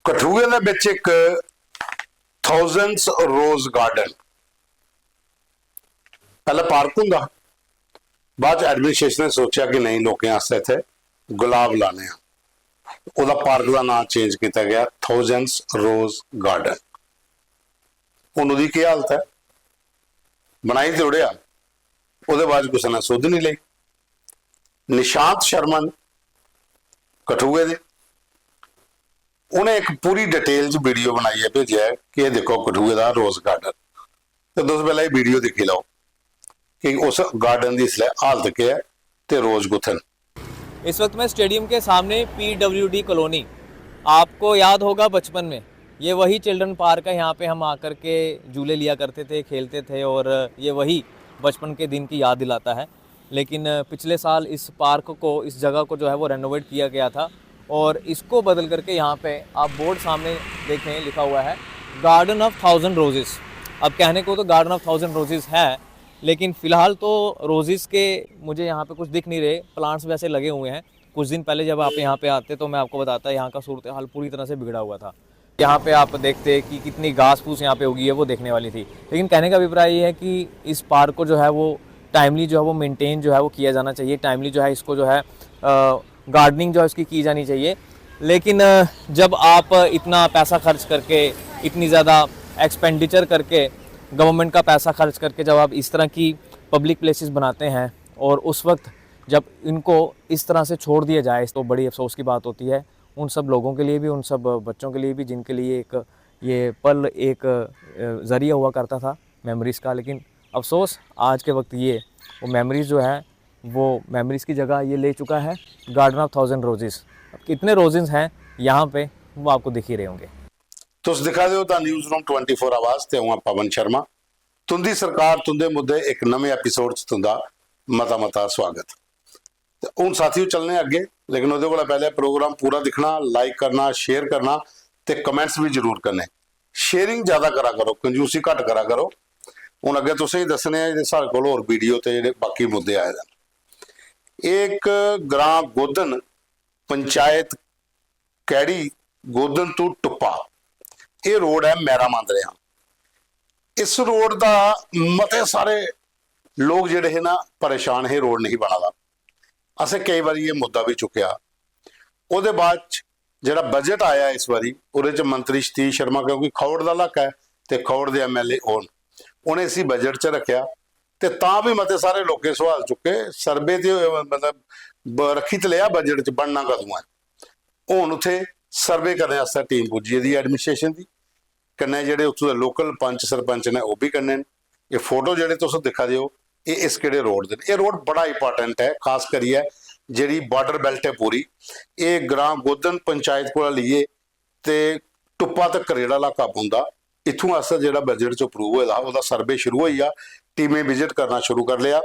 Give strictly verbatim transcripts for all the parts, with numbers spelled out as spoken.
कठुए दे बिच इक थाउजेंड्स रोज गार्डन, पैह्लें पार्क होंदा हा, बाद च एडमिनिस्ट्रेशन ने सोचेआ कि नेईं, लोकें आस्तै इत्थै गुलाब लाने आं, ओह्दा पार्क दा नांऽ चेंज कीता गेआ थाउजेंड्स रोज गार्डन। हून ओह्दी केह् हालत ऐ? बनाई ते ओड़ेआ, ओह्दे बाद कुसै ने सुध नहीं लेई। निशांत शर्मा न कठुए दे, उ'नें इक पूरी डिटेल च वीडियो बनाइयै भेजेआ ऐ कि एह् दिक्खो कठुए दा रोज गार्डन। ते तुस पैह्लें एह् वीडियो दिक्खी लैओ कि उस गार्डन दी इसलै हालत केह् ऐ ते रोज कुत्थै न। इस वक्त मैं स्टेडियम के सामने पीडब्ल्यूडी कॉलोनी, आपको याद होगा बचपन में ये वही चिल्ड्रन पार्क है। यहाँ पे हम आकर के झूले लिया करते थे, खेलते थे और ये वही बचपन के दिन की याद दिलाता है। लेकिन पिछले साल इस पार्क को, इस जगह को जो है वो रेनोवेट किया गया था और इसको बदल करके यहाँ पे आप बोर्ड सामने देखें, लिखा हुआ है गार्डन ऑफ थाउजेंड रोजेस। अब कहने को तो गार्डन ऑफ थाउजेंड रोजेस है, लेकिन फ़िलहाल तो रोजेस के मुझे यहाँ पे कुछ दिख नहीं रहे, प्लांट्स वैसे लगे हुए हैं। कुछ दिन पहले जब आप यहाँ पे आते तो मैं आपको बताता, यहाँ का सूरत हाल पूरी तरह से बिगड़ा हुआ था। यहाँ पे आप देखते कि कितनी घास फूस यहाँ पे उगी है, वो देखने वाली थी। लेकिन कहने का अभिप्राय ये है कि इस पार्क को जो है वो टाइमली जो है वो मेंटेन जो है वो किया जाना चाहिए, टाइमली जो है इसको जो है गार्डनिंग जो है उसकी की जानी चाहिए। लेकिन अ, जब आप इतना पैसा खर्च करके, इतनी ज़्यादा एक्सपेंडिचर करके, गवर्नमेंट का पैसा खर्च करके जब आप इस तरह की पब्लिक प्लेसेस बनाते हैं और उस वक्त जब इनको इस तरह से छोड़ दिया जाए तो बड़ी अफसोस की बात होती है उन सब लोगों के लिए भी, उन सब बच्चों के लिए भी जिनके लिए एक ये पल एक अ, ज़रिया हुआ करता था मेमोरीज़ का। लेकिन अफसोस आज के वक्त ये वो मेमोरीज़ जो है वो मेमोरीज़ की जगह ये ले चुका है गार्डन ऑफ थाउजेंड रोजेस। अब कितने रोजेस हैं यहाँ पे वो आपको दिख ही रहे होंगे। तुस दिक्खा दे ओ the newsroom twenty four आवाज ते अ'ऊं आं पवन शर्मा। तुंदी सरकार तुंदे मुद्दे इक नमें एपिसोड च तुंदा मता मता स्वागत। ते हून साथियो चलने अग्गे, लेकिन ओह्दे कोला पैह्लें प्रोग्राम पूरा दिक्खना, लाइक करना, शेयर करना ते कमेंट्स बी जरूर करने। शेयरिंग ज्यादा करा करो, कंजूसी घट्ट करा करो। हून अग्गें तुसेंगी दस्सने आं जेह्ड़े साढ़े कोल होर वीडियो ते जेह्ड़े बाकी मुद्दे आए दे न। एह् इक ग्रां गोधन, पंचायत कैड़ी, गोधन तू टुप्पा, एह् रोड ऐ मैरा मांदरेआं। इस रोड दा मते सारे लोक जेह्ड़े हे ना परेशान हे, रोड नहीं बना दा। असें केई बारी एह् मुद्दा बी चुक्केआ। ओह्दे बाद च जेह्ड़ा बजट आया इस बारी, ओह्दे च मंत्री सतीश शर्मा, क्योंकि खौड़ दा इलाका ऐ ते खौड़ दे एमएलए ओह् न, उ'नें इसी बजट च रक्खेआ। ते तां बी मते सारे लोकें सोआल चुक्के, सर्वे ते मतलब ब- रक्खी ते लेआ बजट च, बनना कदूं ऐ? हून उत्थै सर्वे करने आस्तै टीम पुज्जी गेदी ऐ एडमिनिस्ट्रेशन दी, कन्नै जेह्ड़े उत्थूं दे लोकल पंच सरपंच न ओह् बी कन्नै न। एह् फोटो जेह्ड़े तुस दिक्खा दे ओ, एह् इस केह्ड़े रोड दे न। एह् रोड बड़ा इंपॉर्टेंट ऐ, खास करियै जेह्ड़ी बार्डर बेल्ट ऐ पूरी, एह् ग्रां गोधन पंचायत कोला लेइयै ते टुप्पा तक्कर जेह्ड़ा इलाका पौंदा, इत्थूं अस जेह्ड़ा बजट च अप्रूव होए दा हा, ओह्दा सर्वे शुरू होई गेआ, टीमें विजिट करना शुरू करी लेआ।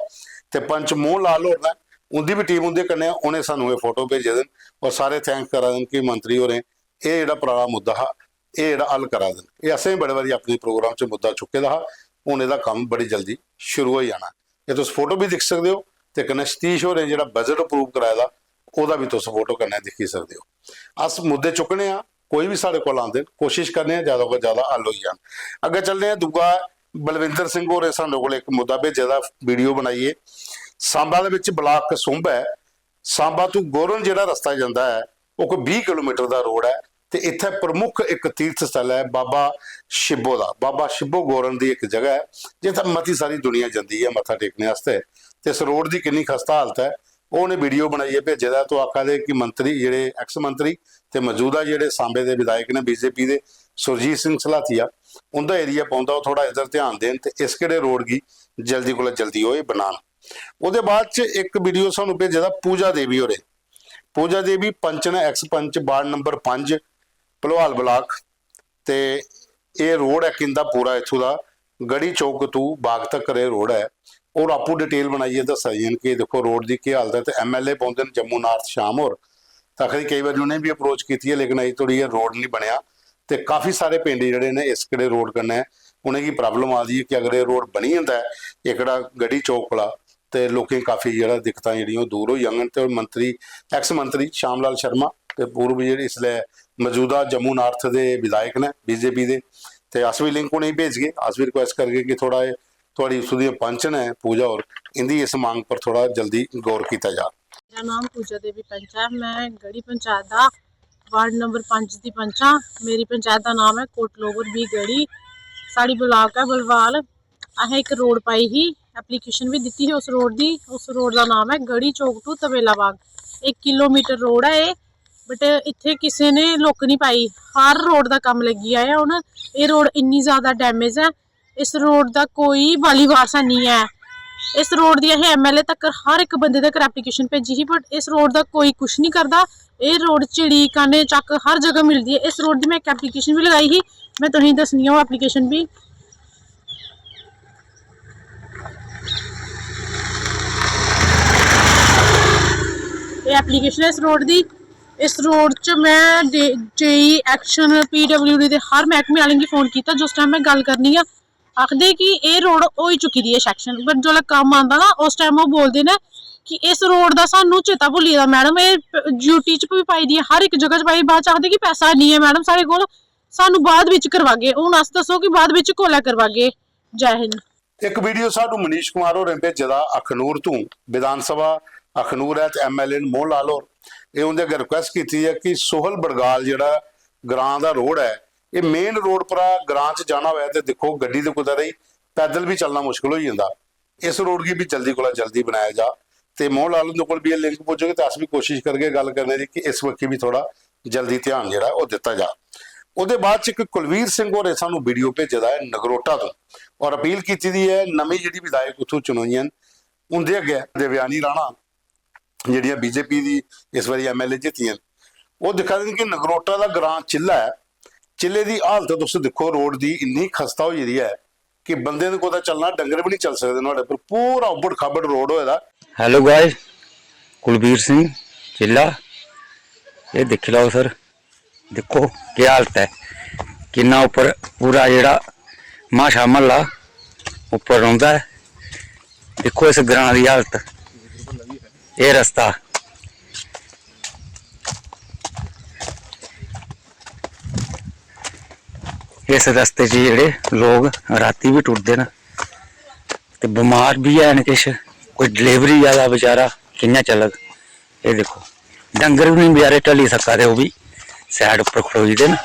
ते पंच मोहन लाल होर न, उं'दी बी टीम उं'दे कन्नै, उ'नें सानूं एह् फोटो भेजे दे न और सारे थैंक्स करा दे न कि मंत्री होरें एह् जेह्ड़ा पराना मुद्दा हा, एह् जेह्ड़ा हल करा दे न। एह् असें बी बड़े बारी अपने प्रोग्राम च मुद्दा चुक्के दा हा, हून एह्दा कम्म बड़ी जल्दी शुरू होई जाना। एह् तुस फोटो बी दिक्खी सकदे ओ ते कन्नै सतीश होरें जेह्ड़ा बजट अप्रूव कराए दा, ओह्दा बी तुस फोटो कन्नै दिक्खी सकदे ओ। अस मुद्दे चुक्कने आं, कोई बी साढ़े कोल आंदे न, कोशिश करने आं ज्यादा कोला ज्यादा हल होई जान। अग्गें चलने आं, दूआ बलविंदर सिंह होरें साढ़े कोल इक मुद्दा भेजे दा, वीडियो बनाइयै। सांबा दे बिच ब्लाक कसुंब ऐ, सांबा तू गोरन जेह्ड़ा रस्ता जंदा ऐ, ओह् कोई बीह् किलोमीटर दा रोड ऐ। ते इत्थै प्रमुख इक तीर्थ स्थल ऐ बाबा शिब्बो दा। बाबा शिब्बो गोरन दी इक जगह ऐ जित्थै मती सारी दुनिया जंदी ऐ मत्था टेकने आस्तै। ते इस रोड दी किन्नी खस्ता हालत ऐ, ओह् उ'नें वीडियो बनाइयै भेजे दा ऐ। तो आखा दे कि मंत्री जेह्ड़े, एक्स मंत्री ते मौजूदा जेह्ड़े सांबे दे विधायक न बीजेपी दे, सुरजीत सिंह सलाथिया, उं'दा एरिया पौंदा, ओह् थोह्ड़ा इद्धर ध्यान देन ते इस केह्ड़े रोड गी जल्दी कोला जल्दी ओह् एह् बनान। ओह्दे बाद च इक वीडियो सानूं भेजे दा पूजा देवी होरें। पूजा देवी पंच न, एक्स पंच, वार्ड नंबर पंज, भलवाल ब्लाक। ते एह् रोड ऐ किंदा पूरा इत्थूं दा, गढ़ी चौक तू बाग तक्कर एह् रोड ऐ। और आपूं डिटेल बनाइयै दस्सा दियां न कि दिक्खो रोड दी केह् हालत ऐ। ते एमएलए पौंदे न जम्मू नार्थ शाम होर, ते आखदे केई बारी उ'नें बी अप्रोच कीती ऐ, लेकिन अजें धोड़ी एह् रोड निं बनेआ। ते काफी सारे पिंड जेह्ड़े न इस केह्ड़े रोड कन्नै उ'नेंगी प्रॉब्लम आ दी ऐ कि अगर एह् रोड बनी जंदा ऐ एह्कड़ा गढ़ी चौक कोला, ते लोकें गी काफी जेह्ड़ा दिक्कतां जेह्ड़ियां ओह् दूर होई जाङन। ते मंत्री, एक्स मंत्री श्याम लाल शर्मा ते पूर्व जेह्ड़े इसलै मौजूदा जम्मू नार्थ दे विधायक न बीजेपी दे, ते अस बी लिंक उ'नेंगी भेजगे। अस बी रिक्वेस्ट करगे कि थोह्ड़ा एह् थुआढ़ी उत्थूं दियां पंच न पूजा होर, इं'दी इस मंग पर थोह्ड़ा जल्दी गौर कीता जा। मेरा नाम पूजा देवी पंच ऐ। मैं गढ़ी पंचायत दा वार्ड नंबर पंज दी पंच आं। मेरी पंचायत दा नाम ऐ कोटलोबर बी गढ़ी। साढ़ी ब्लॉक ऐ बलवाल। असें इक रोड पाई ही, एप्लीकेशन बी दित्ती ही उस रोड दी। उस रोड दा नाम ऐ गढ़ी चौक टू तबेला बाग। इक किलोमीटर रोड ऐ एह्, बट इत्थै किसे ने लुक्क निं पाई। हर रोड दा कम्म लग्गी गेआ ऐ हून। एह् रोड इन्नी ज्यादा डैमेज ऐ, इस रोड दा कोई बाली वारस निं ऐ। इस रोड दी असें एमएलए तक, हर इक बंदे तक एप्लीकेशन भेजी ही, बट इस रोड दा कोई कुछ निं करदा। एह् रोड चिड़ी काने चक हर जगह मिलदी ऐ। इस रोड दी में इक एप्लीकेशन बी लगाई ही, में तुसेंगी दस्सनी आं ओह् एप्लीकेशन बी। एह् एप्लीकेशन ऐ इस रोड दी। इस रोड च में जेई, एक्शन, पीडब्ल्यूडी दे हर मैह्कमे आह्लें गी फोन कीता। जिस टाइम में गल्ल करनी आं, आखदे कि एह् रोड होई चुकी दी ऐ सैक्शन, बट जिसलै कम्म आंदा ना, उस टाइम ओह् बोलदे न कि इस रोड दा सानू चेता भुल्ली गेदा मैडम। एह् ड्यूटी च बी पाई दी ऐ, हर इक जगह च पाई, बाद च आखदे कि पैसा निं ऐ मैडम साढ़े कोल, सानू बाद बिच करवागे। हून अस दस्सो कि बाद बिच कोलै करवागे। जय हिंद। इक वीडियो सानू मनीष कुमार होरें भेजे दा अखनूर तों, विधानसभा अखनूर ऐ ते एमएलए न मोहन लाल होर। एह् उं'दे अग्गें रिक्वेस्ट कीती ऐ कि सोहल बड़गाल जेह्ड़ा ग्रां दा रोड ऐ, एह् मेन रोड परा ग्रां च जाना होऐ ते दिक्खो गड्डी ते कुतै रेही, पैदल बी चलना मुश्कल होई जंदा। इस रोड गी बी जल्दी कोला जल्दी बनाया जा। ते मोहन लाल हुंदे कोल बी एह् लिंक पुज्जग ते अस बी कोशिश करगे गल्ल करने दी कि इस बक्खी बी थोह्ड़ा जल्दी ध्यान जेह्ड़ा ओह् दित्ता जा। ओह्दे बाद च इक कुलवीर सिंह होरें सानू वीडियो भेजे दा ऐ नगरोटा तों, और अपील कीती दी ऐ नमीं जेह्ड़ी विधायक उत्थूं चुनोइयां न उं'दे अग्गें, देवयानी राणा जेह्ड़ियां बीजेपी दी इस बारी एमएलए जित्तियां न, ओह् दिक्खा दे न कि नगरोटा दा ग्रां चिल्ला ऐ, चिल्ले दी हालत तुस दिक्खो, रोड दी इन्नी खस्ता होई गेदी ऐ कि बंदे ने कुतै चलना, डंगर बी निं चली सकदे नुहाड़े पर, पूरा उब्बड़ खाबड़ रोड होए दा। Hello guys, कुलबीर सिंह चिल्ला, एह् दिक्खी लैओ सर, दिक्खो केह् हालत ऐ, किन्ना उप्पर पूरा जेह्ड़ा म्हाशा म्हल्ला उप्पर रौंह्दा ऐ। दिक्खो इस ग्रांऽ दी हालत, एह् रस्ता, इस रस्ते च जेह्ड़े लोक रातीं बी टुरदे न ते बमार बी हैन किश, कोई delivery आह्ला बचैरा कि'यां चलग? एह् दिक्खो, डंगर बी निं बचैरे ढली सका दे, ओह् बी side उप्पर खड़ोई दे न।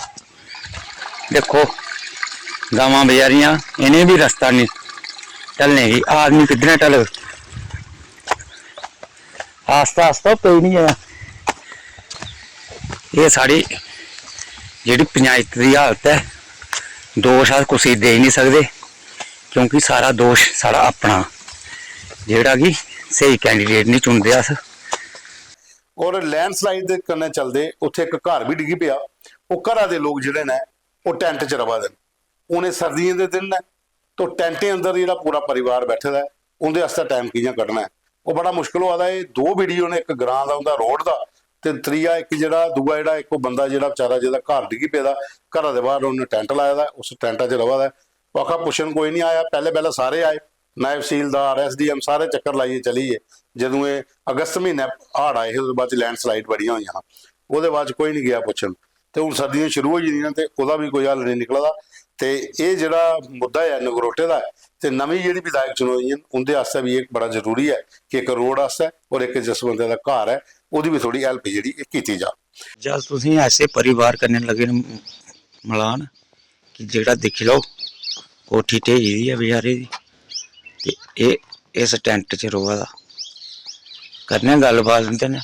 दिक्खो, गवां बचैरियां, इ'नें बी रस्ता निं ढलने गी, आदमी किद्धरें ढलग? आस्ता आस्ता पेई निं ऐ। एह् साढ़ी जेह्ड़ी पंचायत दी हालत ऐ, दोश अस कुसै गी देई निं सकदे, क्योंकि सारा दोश साढ़ा अपना, जेह्ड़ा कि स्हेई candidate निं चुनदे अस। और लैंडस्लाइड दे कन्नै चलदे उत्थै इक घर बी डिग्गी पेआ। ओह् घरा दे लोक जेह्ड़े न, ओह् टैंट च रवा दे न। हून एह् सर्दियें दे दिन न, तो टैंटें अंदर जेह्ड़ा पूरा परिवार बैठे दा ऐ, उं'दे आस्तै टाइम कि'यां कड्ढना ऐ, ओह् बड़ा मुश्कल होआ दा। एह् दो वीडियो न, इक ग्रां दा, उं'दा रोड दा, ते त्रीया इक जेह्ड़ा दूआ जेह्ड़ा इक ओह् बंदा जेह्ड़ा बेचारा जेह्दा घर डिग्गी पेदा, घरा दे बाह्र उ'न्नै टैंट लाए दा ऐ, उस टैंटा च रवा दा ऐ। ओह् आखा पुच्छन कोई निं आया, पैह्लें पैह्लें सारे आए, नायब तसीलदार, एसडीएम सारे चक्कर लाइयै चली गे। जदूं एह् अगस्त म्हीनै हाड़ आए हे, ओह्दे बाद च लैंडस्लाइड बड़ियां होइयां हां, ओह्दे बाद च कोई निं गेआ पुच्छन। ते हून सर्दियां शुरू होई गेदियां ते ओह्दा बी कोई हल नेईं निकला दा। ते एह् जेह्ड़ा मुद्दा ऐ नगरोटे दा ऐ, ते नमीं जेह्ड़ी विधायक चुनोई न, उं'दे आस्तै बी एह् बड़ा जरूरी ऐ कि इक रोड आस्तै और इक जिस बंदे दा घर ऐ, ओह्दी बी थोह्ड़ी हेल्प जेह्ड़ी एह् कीती जा। जद तुसें ऐसे परिवार कन्नै लगे न मलान कि जेह्ड़ा दिक्खी लैओ, कोठी ढेही दी ऐ बचैरे दी, ते एह् इस टैंट च र'वा दा। करने आं गल्लबात इं'दे नै।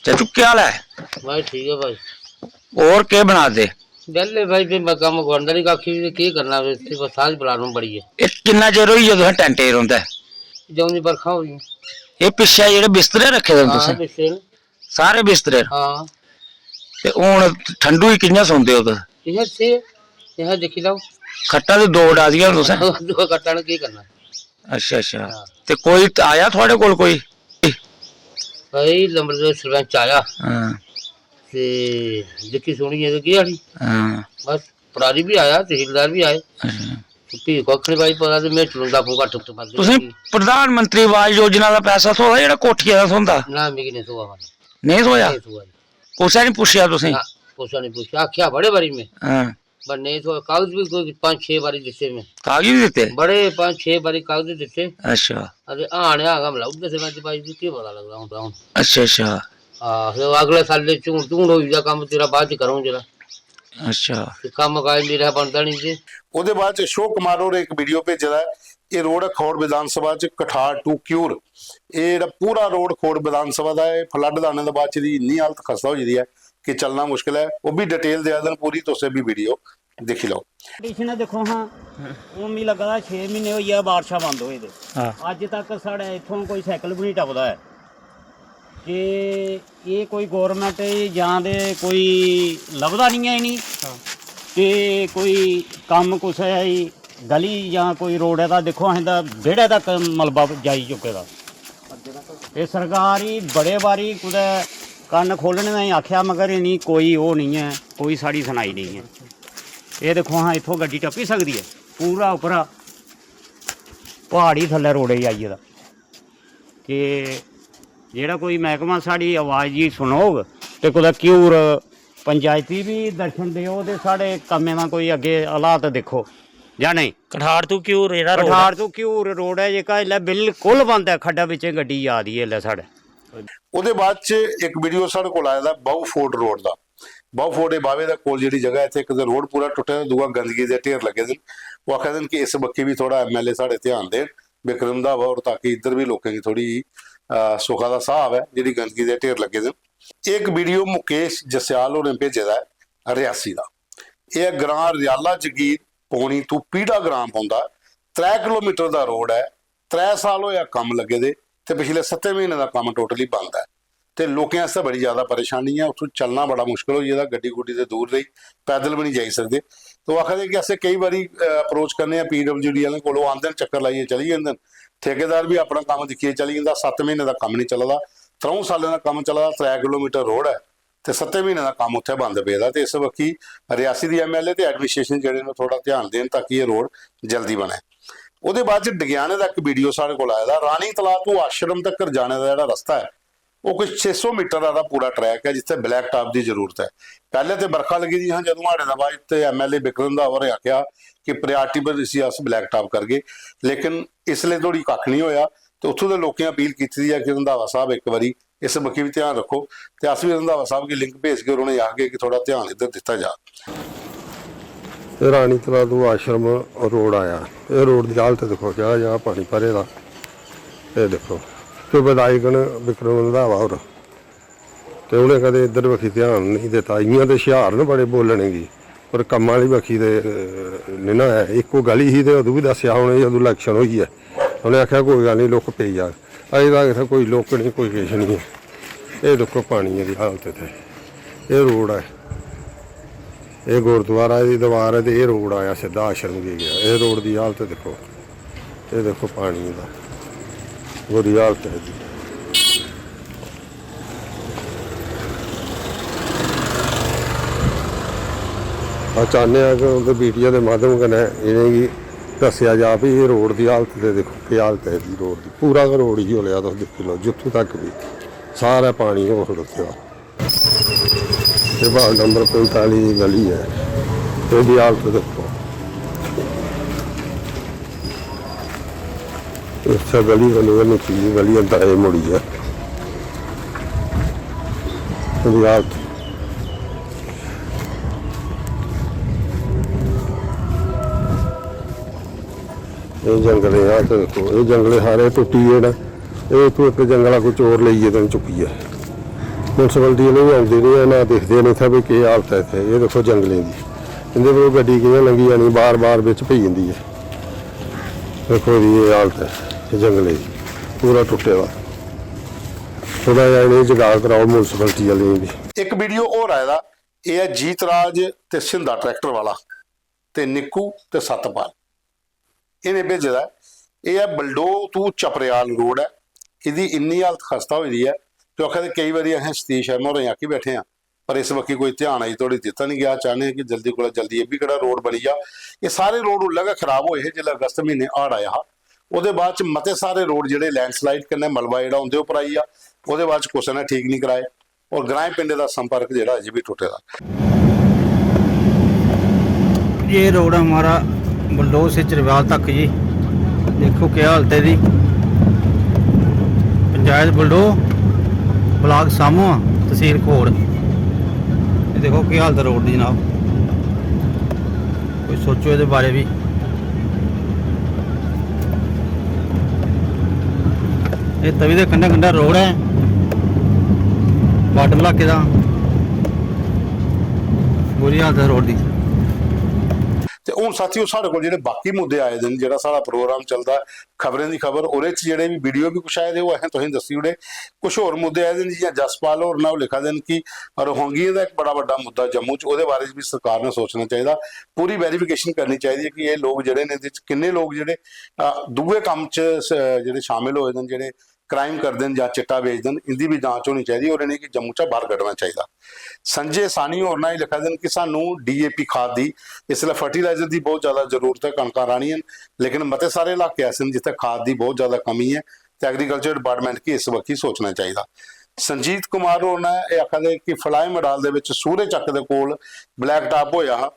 चाचू, केह् हाल ऐ? बस ठीक ऐ भाई। होर केह् बना दे? बेह्ले भाई, फ्ही मैं कम्म गोआंढा दी कक्ख बी केह् करना, फ्ही इत्थै बस सारी problem बड़ी ऐ। एह् किन्ना चिर होई गेआ तुसें टैंटे च रौंह्दे? जदूं दी बरखा होई। एह् पिच्छें जेह्ड़े बिस्तरे रक्खे दे न हां, तुसें? बिस्तरे न। सारे बिस्तरे न? हां। ते हून ठंडू च कि'यां सौंदे ओ तुस? इ'यां से, इ'यां दिक्खी लैओ। खट्टां ते दो डादियां न तुसें? दो खट्टां न, केह् करना? अच्छा, अच्छा। हां। ते कोई आया थुआढ़े कोल कोई? भाई, लंबड़दार सरपंच आया। हां। ते दिक्खी सुनियै ते गेआ उठी। हां। बस, पटारी बी आया, तसीलदार बी आए। अच्छा। ते फ्ही कक्ख निं भाई पता, ते में चलोंदा आपूं घट्ट उत्त बद्ध तुसें कीती। प्रधानमंत्री आवास योजना दा पैसा थ्होआ जेह्ड़ा कोठियै दा थ्होंदा? ना, मिगी निं थ्होआ भाई। नेईं थ्होआ? नेईं थ्होआ जी। कुसै निं पुच्छेआ तुसें? ना, कुसै निं पुच्छेआ, आखेआ बड़े बारी में, हां। पर नेईं थ्होए। कागज बी कोई पंज छे बारी दित्ते में, कागज बी दित्ते? बड़े पंज छे बारी कागज दित्ते। अच्छा। अते हां ने हां गै मलाई ओड़दे सरपंच भाई जी, केह् पता लगदा होंदा हून। अच्छा अच्छा। हां, फिर अगले सालै झून झून होई जा कम्म, तेरा बाद च करङ जेह्ड़ा। अच्छा। ते कम्म काज मेरा बनदा निं जी। ओह्दे बाद च अशोक कुमार होरें इक वीडियो भेजे दा ऐ। एह् रोड ऐ खौड़ विधानसभा च, कठार to घ्यूर। एह् जेह्ड़ा पूरा रोड खौड़ विधानसभा दा ऐ, flood दा आने दे बाद च एह्दी इन्नी हालत खस्ता होई गेदी ऐ कि चलना मुश्कल ऐ। ओह् बी detail देआ दे न पूरी, तुस एह् बी वीडियो दिक्खी लैओ। कंडीशन ऐ दिक्खो हां, हून मिगी लग्गा दा छे म्हीने होई गे बारशां बंद होए दे। हां। अज्ज तक साढ़े इत्थों कोई साइकल बी निं टपदा ऐ। कि एह् कोई गौरमैंट जां ते कोई लभदा निं ऐ इ'नेंगी, ते कोई कम्म कुसै गी गली जां कोई रोड़ै दा दिक्खो, असें तां बेह्ड़ै तक मलबा जाई चुके दा। ते सरकार गी बड़े बारी कुतै कन्न खोह्लने ताईं आखेआ, मगर इ'नेंगी कोई ओह् निं ऐ, कोई साढ़ी सुनाई निं ऐ। एह् दिक्खो हां, इत्थों गड्डी टप्पी सकदी ऐ, पूरा उप्परा प्हाड़ ही थल्लै रोड़ै गी आई गेदा। कि जेह्ड़ा कोई मैह्कमा साढ़ी अवाज गी सुनोग ते कुतै घ्यूर पंचायती बी दर्शन देओ ते साढ़े कम्में दा कोई अग्गें हालात दिक्खो जां नेईं। कठार तू घ्यूर जेह्ड़ा रोड ऐ। कठार तू घ्यूर रोड ऐ जेह्का, इसलै बिल्कुल बंद ऐ, खड्डा बिच्चें गड्डी जा दी ऐ इसलै साढ़े। ओह्दे बाद च इक वीडियो साढ़े कोल आए दा ऐ बाहू फोर्ट रोड दा। बाहू फोर्ट, एह् बावे दे कोल जेह्ड़ी जगह ऐ, इत्थै इक ते रोड पूरा टुट्टे दा, दूआ गंदगी दे ढेर लग्गे दे न। ओह् आखा दे न कि इस बक्खी बी थोह्ड़ा एमएलए साढ़े ध्यान देन, बिक्रम रंधावा होर, ताकि इद्धर बी लोकें गी थोह्ड़ी, अ, सुखा दा साह् आवै, जेह्ड़ी गंदगी दे ढेर लग्गे दे न। एह् इक वीडियो मुकेश जस्याल होरें भेजे दा ऐ रियासी दा। एह् ऐ ग्रांऽ रियाला जगीर, पौनी तू पीढ़ा ग्रांऽ पौंदा। त्रै किलोमीटर दा रोड ऐ, त्रै साल होएआ कम्म लग्गे दे ते पिछले सत्तें म्हीनें दा कम्म totally बंद ऐ। ते लोकें आस्तै बड़ी ज्यादा परेशानी ऐ, उत्थूं चलना बड़ा मुश्कल होई गेदा, गड्डी गुड्डी ते दूर रेही, पैदल बी निं जाई सकदे। ते ओह् आखा दे कि असें केई बारी, अ, approach करने आं पीडब्ल्यूडी आह्लें कोल, ओह् आंदे न, चक्कर लाइयै चली जंदे न। ठेकेदार बी अपना कम्म दिक्खियै चली जंदा, सत्त म्हीने दा कम्म निं चला दा, त्र'ऊं साल्लें दा कम्म चला दा, त्रै किलोमीटर रोड ऐ ते सत्तें म्हीनें दा कम्म उत्थै बंद पेदा। ते इस बक्खी रियासी दी एमएलए ते एडमिनिस्ट्रेशन जेह्ड़े न, थोह्ड़ा ध्यान देन ताकि एह् रोड जल्दी बनै। ओह्दे बाद च डगेआने दा इक वीडियो साढ़े कोल आए दा, रानी तलाऽ तू आश्रम तक्कर जाने दा जेह्ड़ा रस्ता ऐ, ओह् कोई छे सौ मीटर दा पूरा ट्रैक ऐ, जित्थै ब्लैक टाप दी जरूरत ऐ। पैह्ले ते बरखा लग्गी दी हियां, जदूं हाड़े दा बाद ते एमएलए बिक्रम दा होरें आखेआ कि प्रायोरिटी पर इसी अस ब्लैक टाप करगे, लेकिन इसले धोड़ी कक्ख निं होएआ। ते उत्थूं दे लोकें अपील कीती दी ऐ कि रंधावा साहब इक बारी इस बक्खी बी ध्यान रक्खो, ते अस बी रंधावा साहब गी लिंक भेजगे और उ'नेंगी आखगे कि थोह्ड़ा ध्यान इद्धर दित्ता जा। एह् रानी तलाऽ तू आश्रम रोड आया, एह् रोड दी हालत दिक्खो, जगह जगह पानी भरे दा। एह् दिक्खो, सूबेदार न बिक्रम रंधावा होर, ते उ'नें कदें इद्धर बक्खी ध्यान नेईं दित्ता। इ'यां ते हुशियार न बड़े बोलने गी, पर कम्म आह्ली बक्खी ते, अ, नेईं ना ऐ। इक्को गली ही ते अदूं बी दस्सेआ उ'नें, जदूं इलैक्शन होई ऐ, उ'नें आखेआ कोई गल्ल निं, लुक्क पेई जाग। अजें तक इत्थै कोई लुक्क निं, कोई किश निं ऐ। एह् दिक्खो पानियै दी हालत इत्थै, एह् रोड ऐ, एह् गुरुद्वारा दी दीवार ऐ ते एह् रोड आया सिद्धा आश्रम गी गेआ। एह् रोड दी हालत दिक्खो, एह् दिक्खो पानी दा बुरी हालत ऐ जी। अस चाह्न्ने आं कि उं'दे मीडिया दे माध्यम कन्नै इ'नेंगी दस्सेआ जा, भी एह् रोड दी हालत ते दिक्खो केह् हालत ऐ जी रोड दी। पूरा गै रोड इ'यो लेआ, तुस दिक्खी लैओ, जित्थूं तक बी सारै पानी गै खड़ोते दा। एह् वार्ड नंबर पंजताली दी गली ऐ, एह्दी हालत दिक्खो। इस्सै गली कन्नै गै निक्की जेही गली ऐ, दाएं मुड़ियै। एह्दी हालत, एह् जंगलें दी हालत दिक्खो, एह् जंगले सारे टुट्टी गे न। एह् उत्थूं इक जंगला कोई चोर लेई गेदे न चुक्कियै। म्युनसिपैलिटी आह्ले बी औंदे निं हैन, ना दिखदे न इत्थै भई केह् हालत ऐ इत्थै। एह् दिक्खो जंगलें दी, इं'दे पर गड्डी कि'यां लंघी जानी, बार बार बिच्च पेई जंदी ऐ। दिक्खो जी एह् हालत ऐ जंगलें दी, पूरा टुट्टे दा। थोह्ड़ा जेहा इ'नेंगी जगाऽ कराओ म्युनसिपैलिटी आह्लें गी बी। इक वीडियो होर आए दा, एह् ऐ जीत राज ते सिंधा ट्रैक्टर वाला ते निक्कू ते सतपाल। इ'नें भेजे दा ऐ। एह् ऐ बलडोह तू चपरेआल रोड ऐ। एह्दी इन्नी हालत खस्ता होई दी ऐ, ते ओह् आखा दे केई बारी असें सतीश शर्मा होरें गी आखी बैठे आं, पर इस बक्खी कोई ध्यान अजें धोड़ी दित्ता निं गेआ। चाह्न्ने आं कि जल्दी कोला जल्दी एह् बी केह्ड़ा रोड बनी जा। एह् सारे रोड उल्लै गै खराब होए हे जिसलै अगस्त म्हीने हाड़ आया हा। ओह्दे बाद च मते सारे रोड जेह्ड़े लैंडस्लाइड कन्नै मलबा जेह्ड़ा उं'दे उप्पर आई गेआ, ओह्दे बाद च कुसै ने ठीक निं कराए। और ग्राएं पिंडें दा संपर्क जेह्ड़ा अजें बी टुट्टे दा। ये रोड है हमारा बलडोह से चरवाल तक जी। देखो क्या हालत है जी। पंचायत बलडोह, ब्लॉक सामोआ, तहसील खोड़। ये देखो क्या हालत है रोड दी जनाब। कोई सोचो एह्दे बारे बी। एह् तवी दे कंढै कंढै रोड ऐ, बार्डर इलाके दा। बुरी हालत ऐ रोड दी। ते हून साथियो, साढ़े कोल जेह्ड़े बाकी मुद्दे आए दे न, जेह्ड़ा साढ़ा प्रोग्राम चलदा ऐ खबरें दी खबर, ओह्दे च जेह्ड़े बी वीडियो बी कुछ आए दे, ओह् असें तुसेंगी दस्सी ओड़े। कुछ होर मुद्दे आए दे न, जि'यां जसपाल होर न, ओह् लिखा दे न कि रोहिंगियें दा इक बड़ा बड्डा मुद्दा जम्मू च, ओह्दे बारे च बी सरकार ने सोचना चाहिदा। पूरी वेरिफिकेशन करनी चाहिदी ऐ कि एह् लोक जेह्ड़े न, एह्दे च किन्ने लोक जेह्ड़े अ, दूए कम्म च स- जेह्ड़े शामिल होए दे न, जेह्ड़े क्राइम करदे न जां चिट्टा बेचदे न, इंदी बी जांच होनी चाहिदी और इ'नेंगी जम्मू चा बाहर कड्ढना चाहिदा। संजय सानी होर ना एह् लिखा दे न कि सानू डीएपी खाद दी, इसलै फर्टिलाइजर दी बहुत ज्यादा जरूरत ऐ, कनकां राह्नियां न, लेकिन मते सारे इलाके ऐसे न जित्थै खाद दी बहुत ज्यादा कमी ऐ, ते एग्रीकल्चर डिपार्टमेंट गी इस बक्खी सोचना चाहिदा। संजीत कुमार होर ने एह् आखा दे कि फलाई मडाल दे बिच सूर्य चक्क दे कोल ब्लैक टॉप होया हा,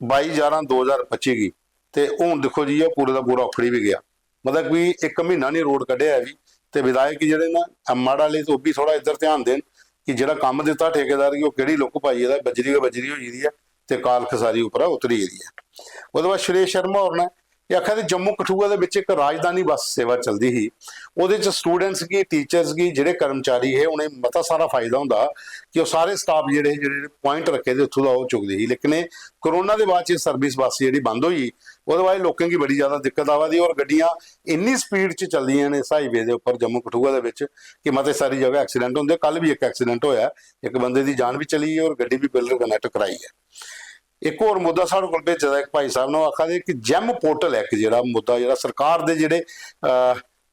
बाई ग्यारह दो ज्हार पच्ची गी, ते हून दिक्खो जी, एह् पूरे दा पूरा उखड़ी बी गेआ। मतलब कि इक म्हीना नहीं रोड कड्ढेआ बी। ते विधायक जेह्ड़े न, एमआर आह्ले, ते ओह् बी थोह्ड़ा इद्धर ध्यान देन कि जेह्ड़ा कम्म दित्ता ठेकेदार गी, ओह् केह्ड़ी लुक्क पाई गेदा, बजरी गै बजरी होई गेदी ऐ ते कालख सारी उप्परा उतरी गेदी ऐ। ओह्दे बाद सुरेश शर्मा होर न, एह् आखा दे जम्मू कठुआ दे बिच इक राजधानी बस सेवा चलदी ही, ओह्दे च स्टूडेंट्स गी, टीचर्स गी, जेह्ड़े कर्मचारी हे, उ'नेंगी मता सारा फायदा होंदा हा कि ओह् सारे स्टाफ जेह्ड़े जेह्ड़े पॉइंट रक्खे दे उत्थूं दा ओह् चुकदे ही। लेकिन एह् कोरोना दे बाद च एह् सर्विस बस जेह्ड़ी बंद होई गेई, ओह्दे बाद लोकें गी बड़ी ज्यादा दिक्कत आवा दी और गड्डियां इन्नी स्पीड च चलदियां न इस हाईवे दे उप्पर जम्मू कठुआ दे बिच कि मते सारी जगह एक्सीडेंट होंदे। कल बी इक एक्सीडेंट होया, इक बंदे दी जान बी चली गेई और गड्डी बी पिलर कन्नै टकराई ऐ। इक होर मुद्दा साढ़े कोल भेजे दा इक भाई साहब ने, ओह् आखा दे कि जेम पोर्टल ऐ इक जेह्ड़ा मुद्दा, जेह्ड़ा सरकार दे जेह्ड़े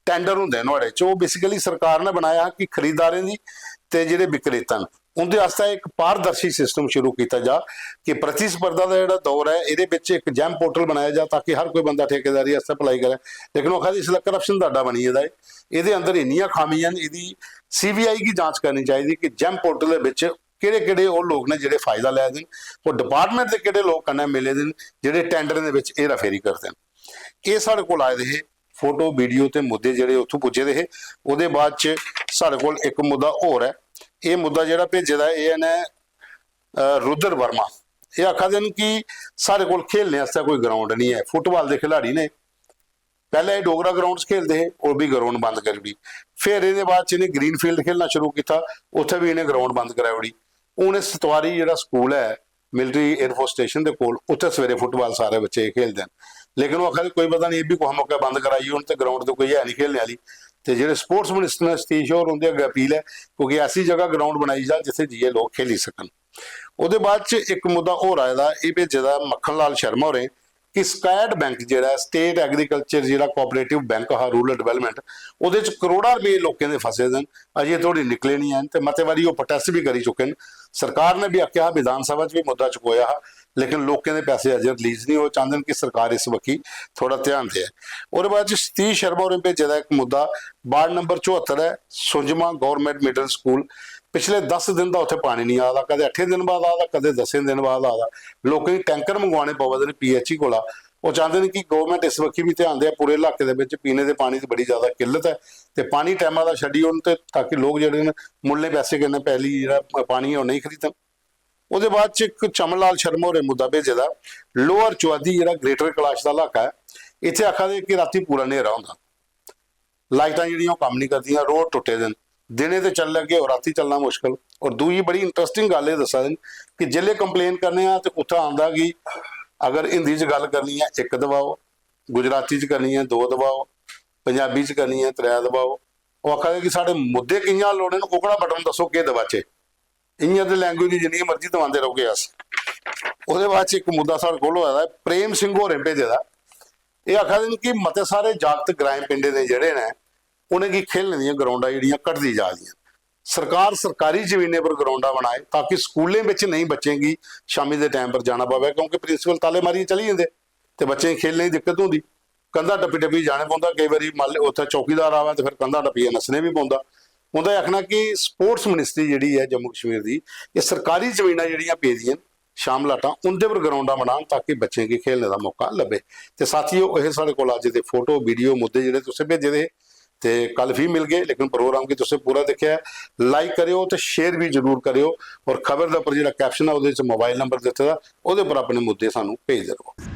टेंडर होंदे न, नुहाड़े च ओह् बेसिकली सरकार ने बनाया हा कि खरीदारें दी ते जेह्ड़े विक्रेता न, उं'दे आस्तै इक पारदर्शी सिस्टम शुरू कीता जा कि प्रतिस्पर्धा दा जेह्ड़ा दौर ऐ, एह्दे बिच इक जेम पोर्टल बनाया जा ताकि हर कोई बंदा ठेकेदारी आस्तै अप्लाई करै। लेकिन ओह् आखा दे इसलै करप्शन दा अड्डा बनी गेदा ऐ, एह्दे अंदर इन्नियां खामियां न, एह्दी सीबीआई गी जांच करनी चाहिदी कि जेम पोर्टल दे बिच केह्ड़े केह्ड़े ओह् लोक न जेह्ड़े फायदा लै दे न, ओह् डिपार्टमेंट दे केह्ड़े लोक कन्नै मिले दे न जेह्ड़े टेंडरें दे बिच हेराफेरी करदे न। एह् साढ़े कोल आए दे हे फोटो, वीडियो ते मुद्दे जेह्ड़े उत्थूं पुज्जे दे हे। ओह्दे बाद च साढ़े कोल इक मुद्दा होर ऐ। एह् मुद्दा जेह्ड़ा भेजे दा ऐ, एह् न अ, रुद्र वर्मा। एह् आखा दे न कि साढ़े कोल खेलने आस्तै कोई ग्राउंड नहीं ऐ, फुटबाल दे खिलाड़ी ने। पैह्लें एह् डोगरा ग्राउंड च खेलदे हे, ओह् बी ग्राउंड बंद करी ओड़ी। फिर एह्दे बाद च इ'नें ग्रीन फील्ड खेलना शुरू कीता, उत्थै बी इ'नें ग्राउंड बंद कराई ओड़ी। हून एह् सतवारी जेह्ड़ा स्कूल ऐ मिलिट्री एयरफोर्स स्टेशन दे कोल, उत्थै सवेरे फुटबाल सारे बच्चे खेलदे न। लेकिन ओह् आखा दे कोई पता नहीं, एह् बी कुसै मौके बंद कराई ओड़न ते ग्राउंड ते कोई है नहीं खेलने आह्ली। ते जेह्ड़े स्पोर्ट्स मिनिस्टर ने, सतीश होर, उं'दे अग्गें अपील ऐ, क्योंकि ऐसी जगह ग्राउंड बनाई जा जित्थै जाइयै लोक खेली सकन। ओह्दे बाद च इक मुद्दा होर आए दा, एह् भेजे दा मक्खन लाल शर्मा होरें कि स्कैड बैंक जेह्ड़ा ऐ, स्टेट एग्रीकल्चर जेह्ड़ा कोऑपरेटिव बैंक हा, रूरल डेवलपमेंट, ओह्दे च करोड़ां रपेऽ लोकें दे फसे दे न, अजें धोड़ी निकले निं हैन ते मते बारी ओह् प्रोटेस्ट बी करी चुके न। सरकार ने बी आखेआ हा, विधान सभा च बी मुद्दा चुकोआ हा, लेकिन लोकें दे पैसे अजें रिलीज निं होए। चांह्दे न कि सरकार इस बक्खी थोह्ड़ा ध्यान देऐ। ओह्दे बाद च सतीश शर्मा होरें भेजे दा इक मुद्दा, वार्ड नंबर चौहत्तर ऐ, सुंजमा गौरमेंट मिडल स्कूल, पिछले दस दिन दा उत्थै पानी निं आ दा, कदें अट्ठें दिन बाद आ दा, कदें दसें दिन बाद आ दा। लोकें गी टैंकर मंगवाने पवा दे न पीएचई कोला। ओह् चांह्दे न कि गौरमेंट इस बक्खी बी ध्यान देऐ, पूरे इलाके दे बिच पीने दे पानी दी बड़ी ज्यादा किल्लत ऐ ते पानी टैमा दा छड्डी ओड़न ते ताकि लोक जेह्ड़े न मुल्लें पैसे कन्नै पैली जेह्ड़ा पानी ऐ ओह् नेईं खरीदन। ओह्दे बाद च इक चमन लाल शर्मा होरें मुद्दा भेजे दा, लोअर चुआदी जेह्ड़ा ग्रेटर कैलाश दा इलाका ऐ, इत्थै आखा दे कि रातीं पूरा न्हेरा होंदा, लाइटां जेह्ड़ियां ओह् कम्म निं करदियां, रोड टुट्टे दे न, दिनें ते चली लैगे और रातीं चलना मुश्कल। और दूई बड़ी इंटरेस्टिंग गल्ल एह् दस्सा दे न कि जेल्लै कंप्लेन करने आं ते उत्थै आंदा कि अगर हिंदी च गल्ल करनी ऐ इक दबाओ, गुजराती च करनी ऐ दो दबाओ, पंजाबी च करनी ऐ त्रै दबाओ। ओह् आखा दे कि साढ़े मुद्दे कि'यां हल होने न, ओह्कड़ा बटन दस्सो, केह् दबाचै? इ'यां ते लैंग्वेज दी जिन्नी मर्जी दबांदे रौह्गे अस। ओह्दे बाद च इक मुद्दा साढ़े कोल होआ दा ऐ, प्रेम सिंह होरें भेजे दा। एह् आखा दे न कि मते सारे जागत ग्राएं पिंडें दे जेह्ड़े न, उ'नेंगी खेलने दियां ग्राउंडां जेह्ड़ियां घटदी जा दियां। सरकार सरकारी जमीनें पर ग्राउंडां बनाए ताकि स्कूलें बिच नेईं बच्चें गी शामी दे टैम पर जाना पवै, क्योंकि प्रिंसिपल ताले मारियै चली जंदे ते बच्चें गी खेलने दी दिक्कत होंदी। कंधां टप्पी टप्पी जाने पौंदा, केई बारी मल उत्थै चौकीदार आवै ते फिर कंधां टप्पियै नस्सने बी पौंदा। उं'दा एह् आखना कि स्पोर्ट्स मिनिस्ट्री जेह्ड़ी ऐ जम्मू कश्मीर दी, एह् सरकारी जमीनां जेह्ड़ियां पेदियां न शाम लाटां, उं'दे पर ग्राउंडां बनान ताकि बच्चें गी खेलने दा मौका लब्भे। ते साथियो, एह् साढ़े कोल अज्ज दे फोटो, वीडियो, मुद्दे जेह्ड़े तुसें भेजे दे हे। ते कल फ्ही मिलगे, लेकिन प्रोग्राम गी तुसें पूरा दिक्खेआ ऐ, लाइक करेओ ते शेयर बी जरूर करेओ। और खबर दे उप्पर जेह्ड़ा कैप्शन ऐ, ओह्दे च मोबाइल नंबर दित्ते दा, ओह्दे उप्पर अपने मुद्दे सानूं भेजदे र'वो।